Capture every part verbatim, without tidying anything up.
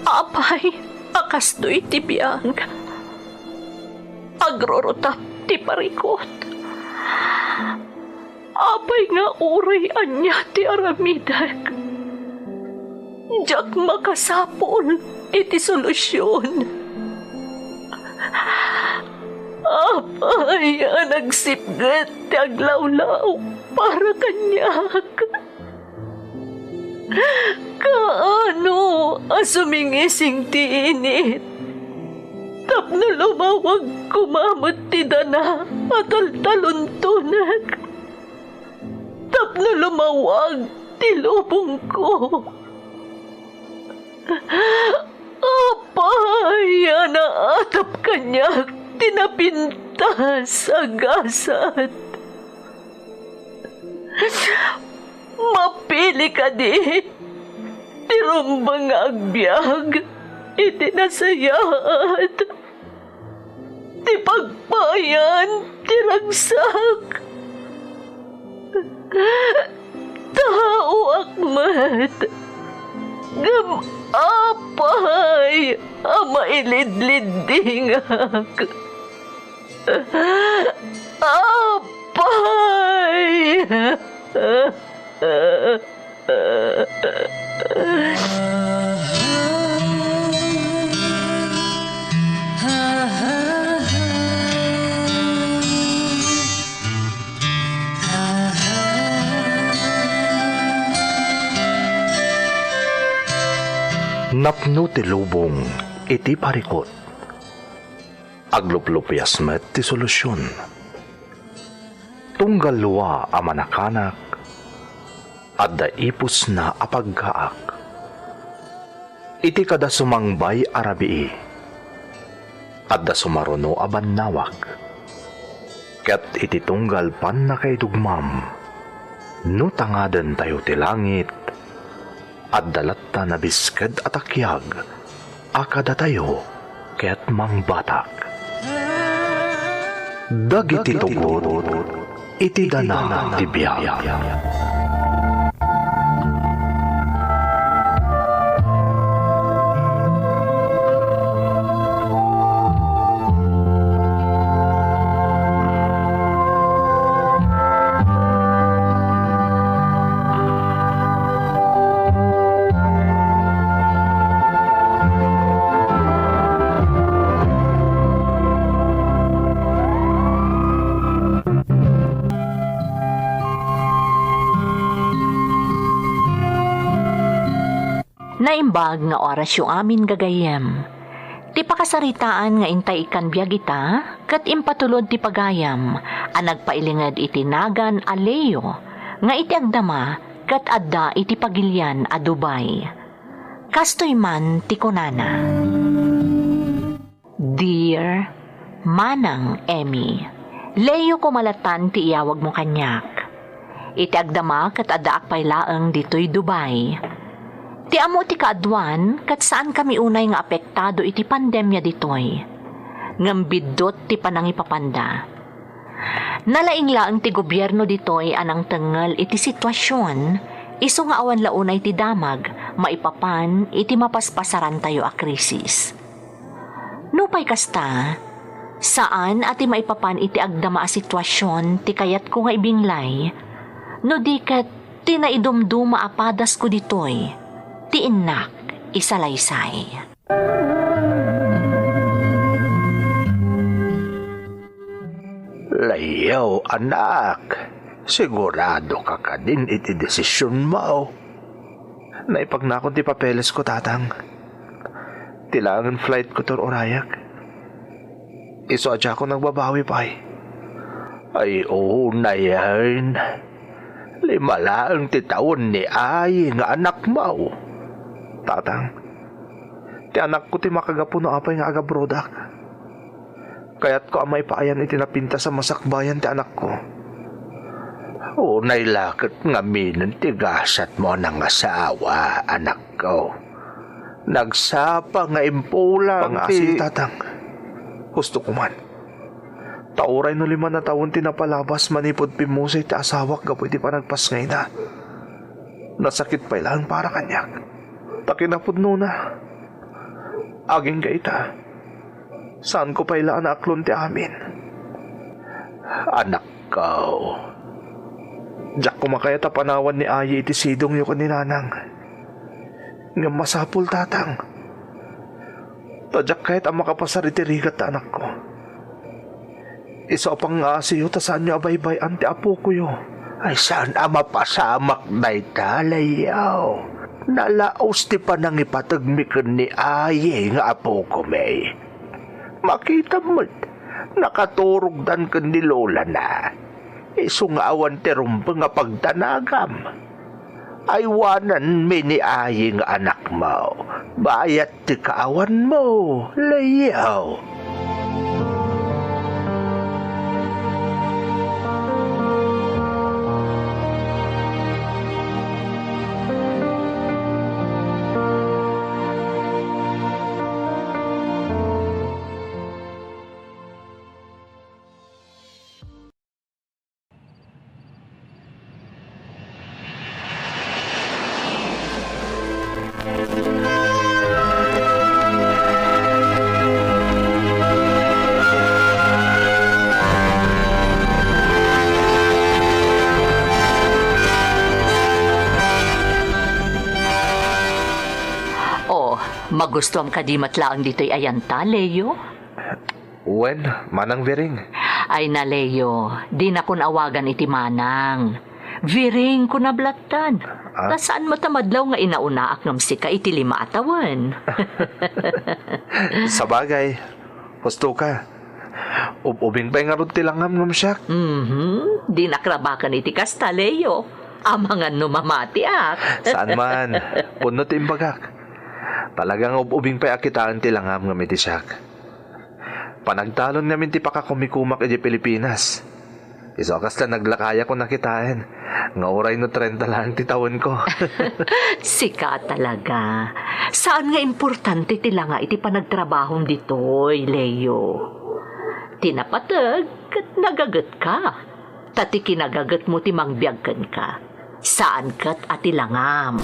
Apay, a kastoy ti biag, agrurutap ti parikut. Apay nga uray ania ti aramidek, diak makasapul iti solusion. Apay a nagsipnget ti aglawlaw para kaniak. Kaano a sumingising ti init tapno lumawag koma met ti dana a taltaluntonek, tapno lumawag ti lubongko. Apay a naatap kaniak ti napintas a gasat. Mapili kadi ti rumbeng nga agbiag iti nasayaat ti pagpayan ti ragsak. Taoak met, ngem apay a mailidliddingak? Apay! Napno ti lubong iti parikut. Agluplupias met ti solusion. Tunggal dua a manakanak, adda ipusna a paggaak. Iti kada sumangbay a rabii, adda sumaruno a bannawag. Ket iti tunggal pannakaidugmam, no tangadentayo ti langit, adda latta nabisked a takiag a kadatayo ket mangbatak. Dagiti tugot iti dana ti biag. Naimbag nga orasyo amin, gagayyem. Ti pakasaritaan nga intay ikkan biag ita, ket impatulod ti pagayam a nagpailinged iti nagan a Leo nga iti agdama ket adda iti pagilian a Dubai. Kastoy man ti kunana. Dear Manang Emmy, Leo koma latan ti iyawagmo kaniak. Iti agdama ket addaak pay laeng ditoy Dubai. Ti ammo ti kaaduan ket saankami unay nga apektado iti pandemia ditoy. Ngem biddut ti panangipapanda. Nalaing laeng ti gobierno ditoy a nangtengngel iti situasion, isu nga awan la unay ti damag maipapan iti mapaspasarantayo a krisis. Nupay kasta, saan a ti maipapan iti agdama a situasion ti kayatko nga ibinglay, no di ket ti naidumduma a padasko ditoy ti innak isalaysay. Leo, anak, sigurado ka kadin iti desisionmo? Naipagnakon ti papelesko, Tatang. Ti laengen flightko ti ur-urayak. Isu a diakon agbabawi pay. Ay, unayen. Lima laeng ti tawen ni Ayi nga anakmo. Tatang, ti anakko ti makagapu no apay nga agabrodak. Kayatko a maipaayan iti napintas a masakbayan ti anakko. Unay la ket ngaminen ti gasatmo a nangasawa, anakko. Nagsapa nga impulang ti Pangasi, Tatang. Husto ko man. Ta uray no lima a tawen ti napalabas manipud pimmusay ti asawak gapu iti panagpasngayna. Nasakit pay laeng para kaniak. Ta kinapudnona, agingga ita, saanko pay la a naaklon ti amin. Anakko, diak koma kayat a panawan ni Ayi iti sidongyo ken ni Nanang. Ngem masapul, Tatang, ta diak kayat a makapasar iti rigat ti anakko. Isu a pangngaasiyo ta saanyo a baybay-an ti apokoyo. Ay, saan a mapasamak dayta, Leo. Nalaos ti panangipategmi ken ni Ayi nga apokomi. Makitam met, nakaturogdan ken ni lolana. Isu nga awan ti rumbeng a pagdanagam. Aywanenmi ni Ayi nga anakmo, bayat ti kaawanmo, Leo. Oh, magustuam kadi met laeng ditoy ayanta, Leo? Wen, Manang Viring. Ay na, Leo, dinakon awagan iti manang. Viring, kunam lattan. Ah? Ta saan met a madlaw nga inauna ak ngem sika iti lima a tawen. Sabagay, husto ka. Ub-ubing pay ngarud ti langam ngem siak. Mhm. Dinak rabaken iti kasta, Leo. Amangan no mamatiak. Saan man. Pudno ti imbagak. Talaga nga ub-ubing pay a kitaen ti langam ngem iti siak. Panagtalon ngamin ti pakakumikumak idiay Pilipinas. Isu a kasla naglakayak a kitaen nga uray no trenta laeng ti tawenko. Sika talaga. Saan nga importante ti langa iti panagtrabahom ditoy, Leo. Ti napateg ket nagagetka. Ta ti kinagagetmo ti mangbiag kenka. Saan ket a ti langam.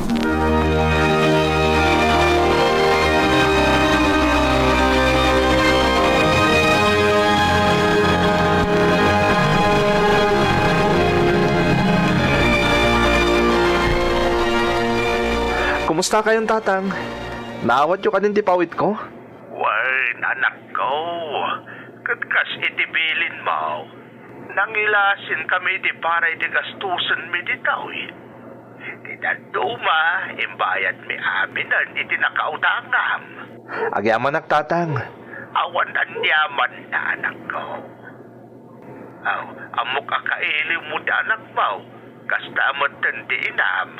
Kumusta kayon, Tatang? Naawatyo kadin ti pawitko? Wen, anakko, ket kas iti bilinmo, nangilasin kami iti para iti gastusenmi ditoy. Ti dadduma, imbayadmi aminen iti nakautangam. Agyamanak, Tatang. Awan aniamanna, anakko. Aw, ammok a kailiwmo ti anakmo, kasta metten ti inam.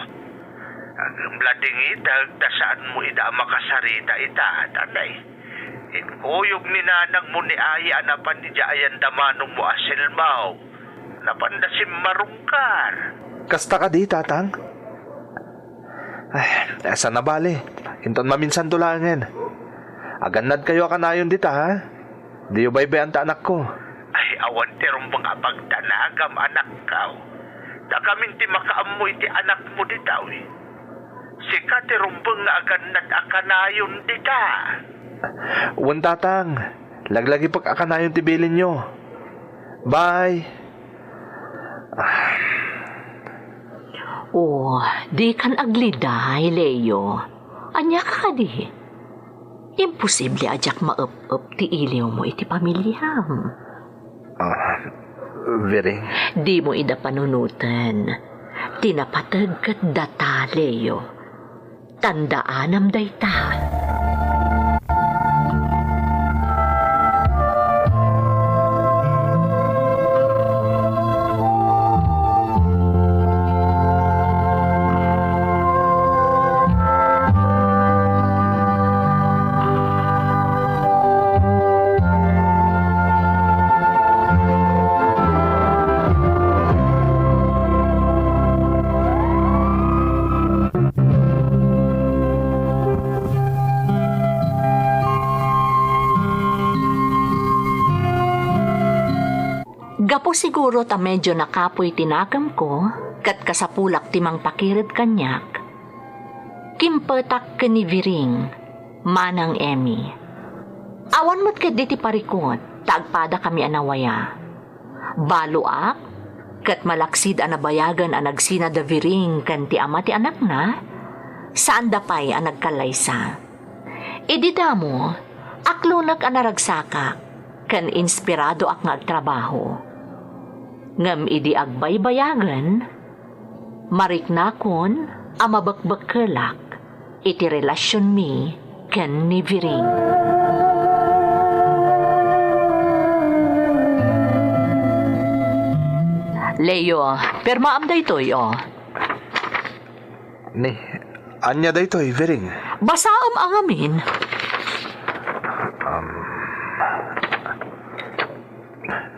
Ngem la dingiteg ta saanmo ida a makasarita ita, tatay. Inkuyog ni nanangmo ni Ayi a napan idiay ayan da manongmo a Selmao. Napanda simmarungkar. Kasta kadi, Tatang? Ay, saan a bale. Inton maminsanto laengen. Agannadkayo a kanayon dita, ha? Diyo baybay-an ta anakko. Ay, awan ti rumbeng a pagdanagam, anakko. Ta kamin ti makaammo iti anakmo dita, wi. Sika ti rumbeng nga agannad a kanayon dita. Wen, Tatang. Laglagipek a kanayon ti bilinyo. Bye. Ah. Oh, dikan agliday, Leo. Ania ka kadi? Imposible a diak maep-ep ti iliwmo iti pamiliam. Ah, Viring. Dimo ida panunoten. Ti napateg ket data, Leo. Tandaanam dayta. Gapu siguro ta medyo nakapuy ti nakemko, ket kasapulak ti mangpakired kaniak, kimpetak ken ni Viring, manang Emmy. Awan met ketdi ti parikut ta agpadakami a nawaya. Baloak, ket malaksid a nabayagen a nagsina da Viring ken ti ama ti anakna, saanda pay a nagkallaysa. Idi damo, aklonek a naragsakak, ken inspiradoak nga agtrabaho. Ngem idi agbaybayagen, mariknakon a mabekbekkelak iti relasionmi ken ni Viring. Leo, pirmaam daytoy, o. Ni, ania daytoy, Viring? Basaem a ngamin. Um,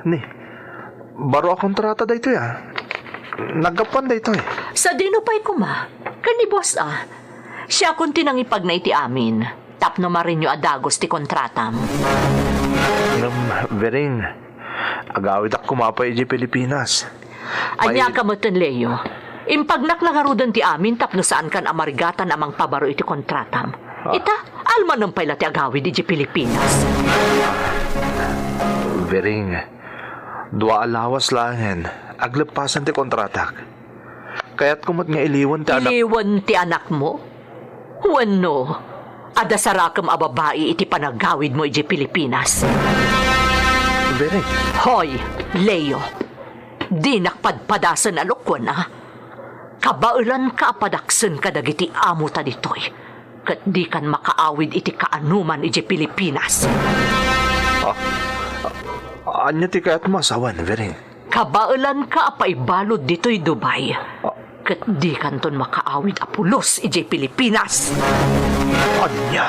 ni, baro a kontrata daytoy, a. Naggapuan daytoy. Sadino pay koma? Ken ni boss, a. Siakon ti nangipagna iti amin. Tapno marinyo a dagus ti kontratam. Ngem, Viring, agawidak koma pay idiay Pilipinas. Ania ka metten, Leo? Impagnak la ngaruden ti amin tapno saankan a marigatan a mangpabaro iti kontratam. Ah. Ita, almanen pay la ti agawid idiay Pilipinas. Viring, dua a lawas laengen, agleppasan ti kontratak. Kayatko met nga iliwen ti anak- Iliwen ti anakmo? Wenno, adda sarakem a babai iti panagawidmo idiay Pilipinas? Viring. Hoy, Leo. Dinak padpadasen a lokoen, a. Kabaelanka a padaksen kadagiti amota ditoy, ket dikan makaawid iti kaanoman idiay Pilipinas. Ah, ah, ania ti kayatmo a sawen, Viring? Kabaelanka a paibalud ditoy Dubai, ah, ket dikanton makaawid a pulos idiay Pilipinas. Ania?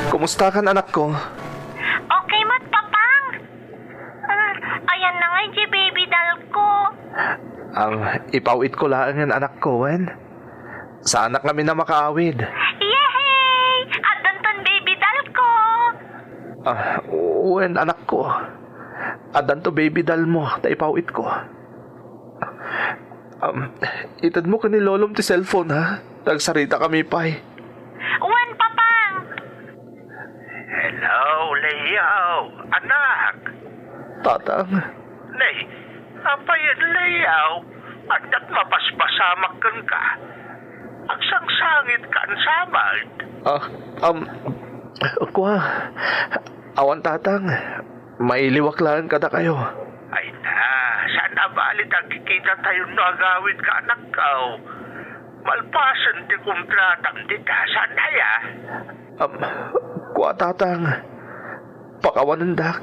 Kumustakan, anakko? Okay met, Papang. Ah, ayan na nga idiay baby doll ko. Ang ipaw-itko laengen, anakko, wen? Saanak ngamin a makaawid. Yehey! Addanton baby doll ko. Ah, wen, anakko. Addanto baby doll mo, ta ipaw-itko. Um, itedmo ken ni lolom ti cellphone, ha? Ta agsaritakami pay. Wen, Papang. Hello, Leo, anak. Tatang. Nay, apay, Leo, adda mabasbasamak kenka. Agsangsangitka sa met. Ah, um, kua, awan, Tatang. Mailiwak laeng kadakayo. Ay na, saan a bali ti agkikitatayo no agawidka, anakko? Malpasen ti kontratam dita, saan aya? Um, kua, Tatang, pakawanendak.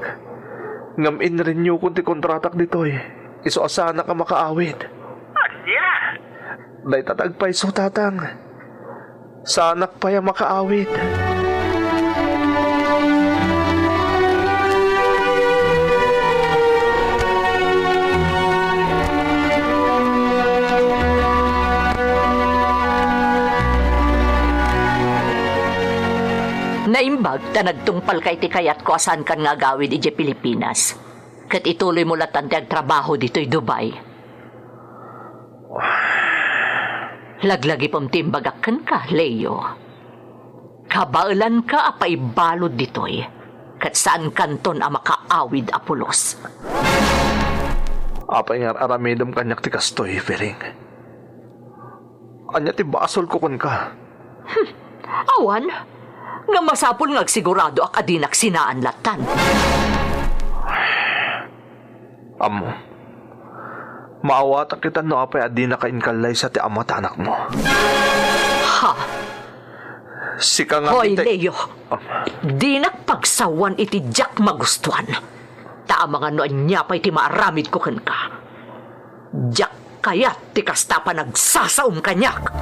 Ngem inrenewkon ti kontratak ditoy. Isu a saanak a makaawid. Ania? Dayta ti agpayso, Tatang. Saanak pay a makaawid. Naimbag ta nagtungpalka iti kayatko a saankan nga agawid idiay Pilipinas, ket ituloymo latan ti agtrabaho ditoy Dubai. Laglagipem ti imbagak kenka, Leo. Kabaelanka a paibalud ditoy, ket saankanton a makaawid a pulos. Apay nga ar-aramidem kaniak ti kastoy, Piring? Ania ti basolko kenka? Hmm, awan. Nga masapul nga agsiguradoak a dinak sinaan latan. Ammo, maawatak ita no apay a dinaka inkallaysa ti ama ti anakmo. Ha? Sika nga Hoy, ti- Leo! Ah. Dinak pagsawan iti diak magustuan. Ta amangan no ania pay ti maaramidko kenka. Diak kayat ti kasta a panagsasaom kaniak.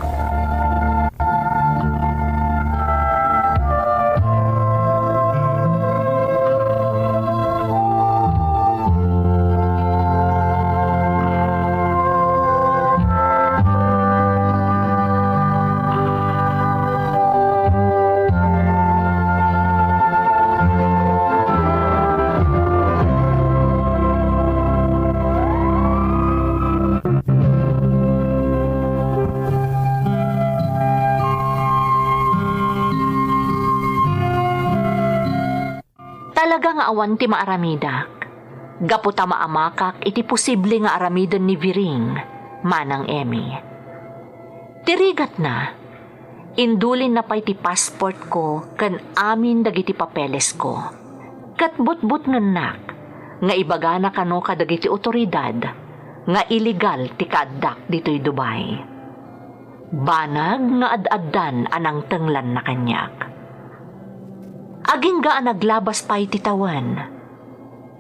Awan ti maaramidak, gapu ta maamakak iti posible nga aramiden ni Viring, Manang Emmy. Ti rigatna, indulinna pay ti passportko ken amin dagiti papelesko, ket butbutngennak nga ibagana kano kadagiti otoridad nga ilegal ti kaaddak ditoy Dubai. Banag nga ad-addan a nangtenglanna kaniak. Agingga a naglabas pay ti tawen,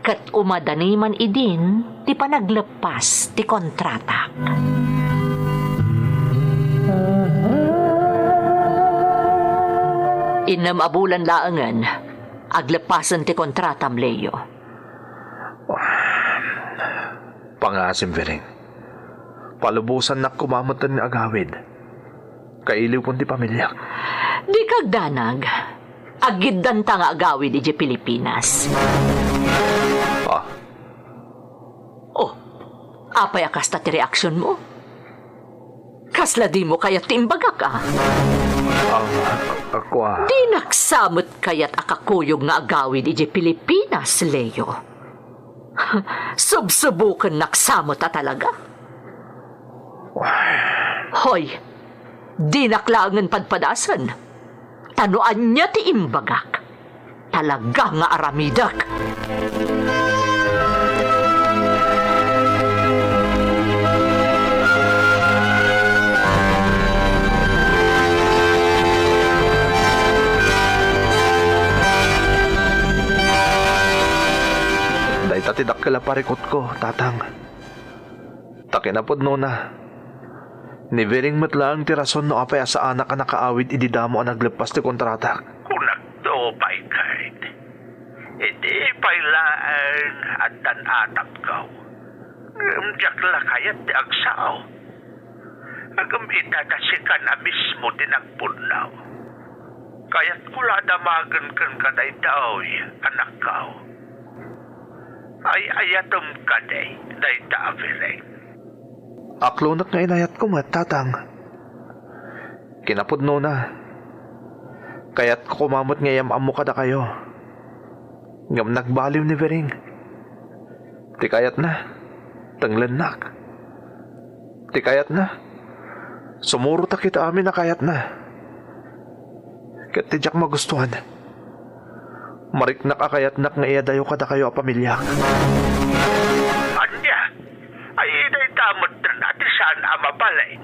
ket umadani man idin ti panagleppas ti kontratak. Innem a bulan laengen, agleppasen ti kontratam, Leo. Pangasim, Viring. Palubosannak koma metten nga agawid. Kailiwkon ti pamiliak. Dika agdanag. Agiddanta nga agawid idiay Pilipinas. Ah. Oh, apay a kasta ti reaksionmo? Kasla dimo kayat ti imbagak, a? Ah, kua. Dinak sa met kayat a kakuyog nga agawid idiay Pilipinas, Leo. Subsubukennak sa met a talaga. Hoy, dinak laengen padpadasen. Ta no ania ti imbagak, talaga nga aramidek. Dayta ti dakkel a parikutko, Tatang. Ta kinapudnona, ni Viring met laeng ti rason no apay a saanak a nakaawid idi damo a nagleppas ti kontratak. Kunakto, Paikard, idi pay laeng addan atapko, ngem diak la kayat ti agsao. Ngem ita ta sikan a mismo ti nagpudno. Kayatko la a damagen kenka daytoy, anakko. Ay-ayatem kadi dayta a Viring? Aklonek nga inayatko met, Tatang. Kinapudnona, kayatko koma met nga iyam-ammo kadakayo. Ngem nagbaliw ni Viring. Ti kayatna, tenglennak. Ti kayatna, sumurotak iti amin a kayatna. Ket ti diak magustuan, mariknak a kayatnak nga iyadayo kadakayo a pamiliak. Ania? Ay, dayta metten a ti saan a mabalin.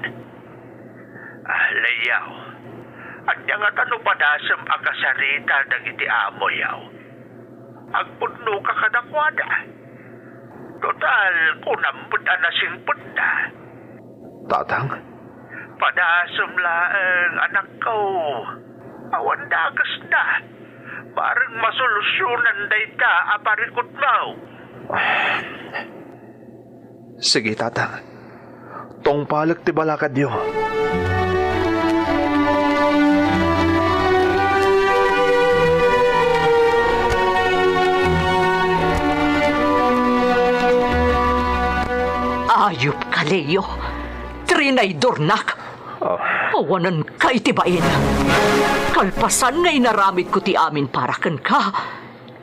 Ah, Leo, ania ngata no padasem a kasarita dagiti amoyo? Agpudnoka kadakuada. Total, kunam met a nasingpetda. Tatang? Padasem laeng, anakko. Awan dakesna. Bareng masolusyonan dayta a parikutmo. Sige, Tatang. Tungpalek ti balakadyo. Ayupka, Leo. Trinaydornak. Ah. Awanenka iti bain. Kalpasan nga inaramidko ti amin para kenka,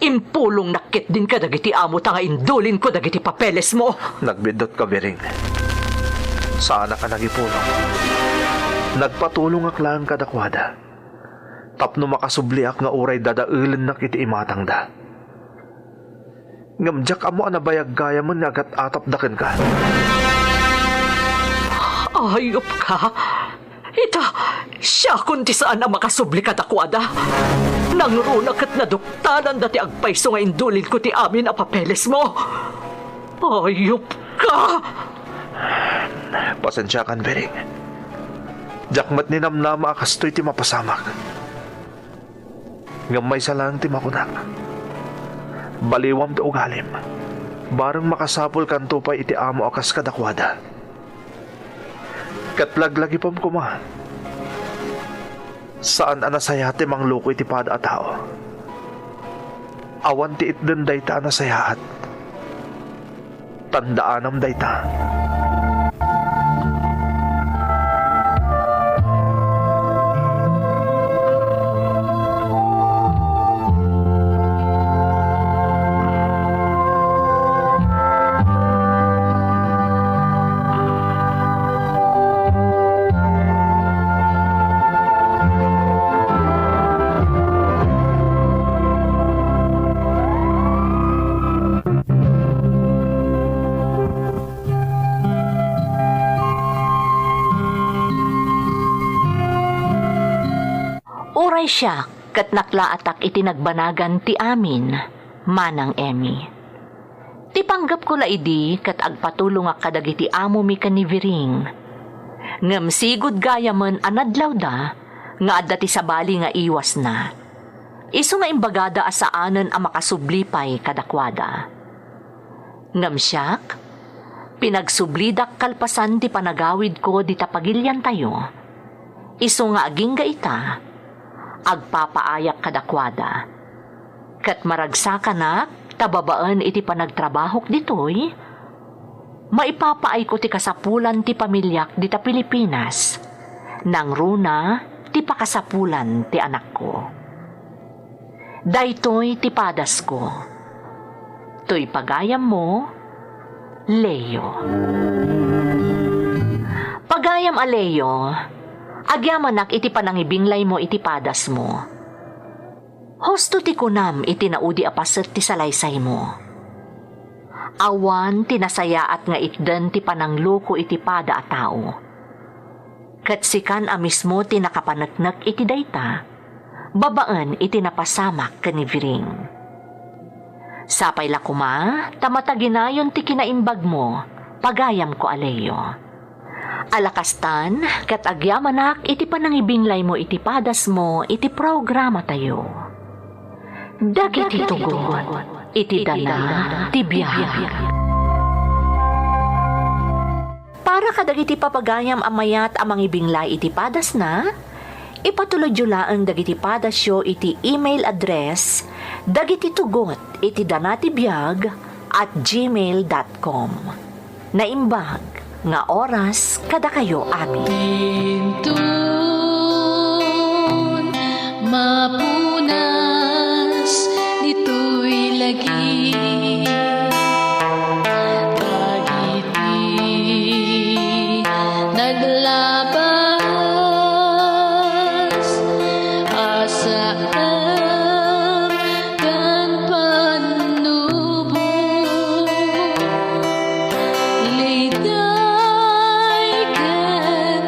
impulongnak ketdin kadagiti amo ta nga indulinko dagiti papelesmo. Nagbiddutka, Viring. Saanak a nagipulong. Nagpatulongak laeng kadakuada tapno makasubliak nga uray dadaelennak iti imatangda. Ngem diak ammo a nabayag gayamen nga agat-atapda kenka. Ayupka! Ita, siakon ti saan a makasubli kadakuada. Nangruna ket naduktalanda ti agpayso nga indulinko ti amin a papelesmo. Ayupka! Pasensiakan, Viring. Diak met ninamnama a kastoy ti mapasamak. Ngem maysa laeng ti makunak. Baliwam ti ugalim. Bareng makasapulkanto pay iti amo a kas kadakuada. Ket laglagipem koma. Saan a nasayaat ti mangloko iti pada a tao. Awan ti itden dayta a nasayaat. Tandaanam dayta. Siak ket naklaatak iti nagbanagan ti amin, Manang Emmy. Ti panggepko la idi ket agpatulongak kadagiti amomi ken ni Viring. Ngem sigud gayamen a nadlawda nga adda ti sabali nga iwasna. Isu nga imbagada a saanen a makasubli pay kadakuada. Ngem siak, pinagsublidak kalpasan ti panagawidko dita pagiliantayo. Isu nga agingga ita, agpapaayak kadakuada. Ket maragsakanak ta babaen iti panagtrabahok ditoy, maipapaayko ti kasapulan ti pamiliak dita Pilipinas, nangruna ti pakasapulan ti anakko. Daytoy ti padasko. Toy pagayammo, Leo. Pagayam a Leo, agyamanak iti panangibinglaymo iti padasmo. Husto ti kunam iti naudi a paset ti salaysaymo. Awan ti nasayaat nga itden ti panangloko iti pada a tao. Ket sikan a mismo ti nakapaneknek iti dayta, babaen iti napasamak ken ni Viring. Sapay la koma ta mataginayon ti kinaimbagmo, pagayamko a Leo. Ala kastan, ket agyamanak iti panangibinglaymo iti padasmo iti programatayo. Dagiti tugot iti dana ti biag. Para kadagiti papagayam a mayat a mangibinglay iti padasna, ipatulodyo laeng dagiti padasyo iti email address dagiti tugot iti dana ti biag at gmail dot com. Naimbag nga oras kadakayo amin. Inton mapunas ditoy lagi, dagiti naglabas a saem ken pannubo, liday ken